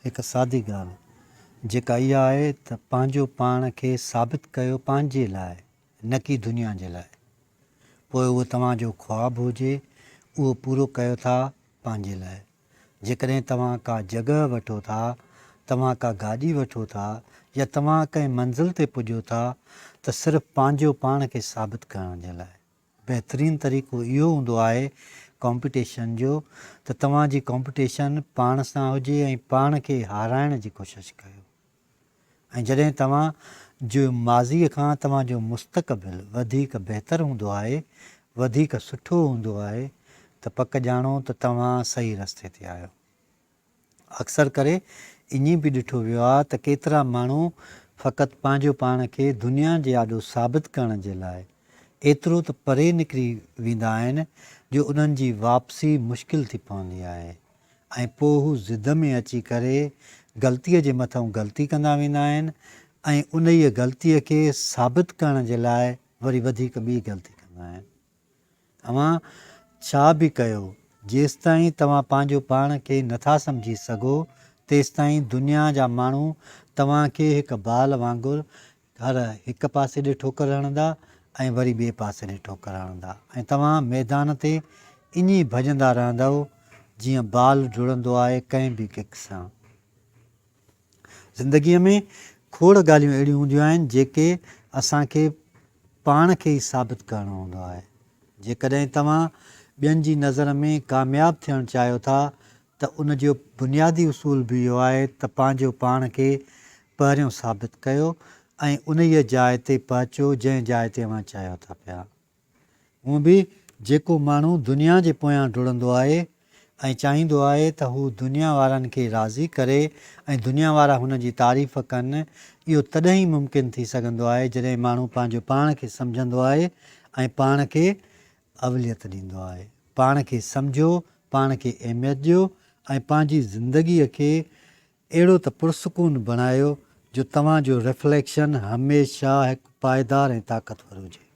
هڪ سادي ڳالهه جيڪا اها آهي ته پنهنجو پاڻ کي ثابت ڪيو پنهنجي لاء نه ڪي دنيا جي لاء. پوء اهو توهان جو خواب هجي اهو پورو ڪيو ٿا پنهنجي لاء. جيڪڏهن توهان ڪا جڳهه وٺو ٿا، توهان ڪا گاڏي وٺو ٿا يا توهان ڪنهن منزل تي پڄو ٿا ته صرف پنهنجو پاڻ کي ثابت ڪرڻ جي لاء. بهترين طريقو اهو هوندو آهي ڪامپيٽيشن جو ته توهان جي ڪامپيٽيشن پاڻ سان هجي ۽ پاڻ کي هارائڻ جي ڪوشش ڪيو ۽ جڏهن توهان جو ماضي کان توهان جو مستقبل وڌيڪ بهتر هوندو آهي وڌيڪ سٺو هوندو آهي ته پڪ ڄاڻو ته توهان صحيح رستي تي آهيو. اڪثر ڪري ائين به ڏٺو ويو آهي ته ڪيترا ماڻهو فقط پنهنجو پاڻ کي دنيا جي آڏو ثابت ڪرڻ جي لاء ايترو ته پري نڪري ويندا آهن جو انهن جي واپسي مشڪل ٿي پوندي آهي ۽ پوء هو ضد ۾ اچي ڪري غلطيء جي مٿئون غلطي ڪندا ويندا آهن ۽ انهيء غلطيء کي ثابت ڪرڻ جي لاء وري وڌيڪ ٻي غلطي ڪندا آهن. اوهان ڇا به ڪيو، جيستائين توهان پنهنجو پاڻ کي نٿا سمجهي سگهو، تيستائين دنيا جا ماڻهو توهان کي هڪ بال وانگر هر هڪ پاسي ڏي ٺوڪر هڻندا ۽ وري ٻئي پاسي ڏي ٺوڪر هڻندا ۽ توهان ميدان تي ائين ڀڄندا رهندؤ، جيئن بال ڊوڙندو آهي ڪنهن به ڪڪ سان. زندگيء ۾ کوڙ ڳالهيون اهڙيون هونديون آهن جيڪي اسان کي پاڻ کي ئي ثابت ڪرڻو هوندو آهي. جيڪڏهن توهان ٻين جي نظر ۾ ڪامياب ٿيڻ چاهيو ٿا ته ان جو بنيادي اصول به اهو آهي ته پنهنجو پاڻ کي پهريون ثابت ڪيو ۽ انهيء جاء تي پهچو جنهن جاء تي اوهان چاهيو ٿا پيا. هونء به جيڪو ماڻهو دنيا جي پويان ڊوڙندو آهي ۽ چاهيندو آهي ته هو دنيا وارن کي راضي ڪري ۽ دنيا وارا هن جي تعريف ڪن، اهو تڏهن ئي ممڪن ٿي سگهندو آهي جڏهن ماڻهو پنهنجو پاڻ کي سمجهندو آهي ۽ پاڻ کي اوليت ڏيندو آهي. پاڻ کي سمجهو، پاڻ کي اهميت ڏيو ۽ پنهنجي زندگيء کي اهڙو ته پرسڪون بڻايو جو توهان جو ريفليڪشن هميشه هڪ پائيدار ۽ طاقتور هجي.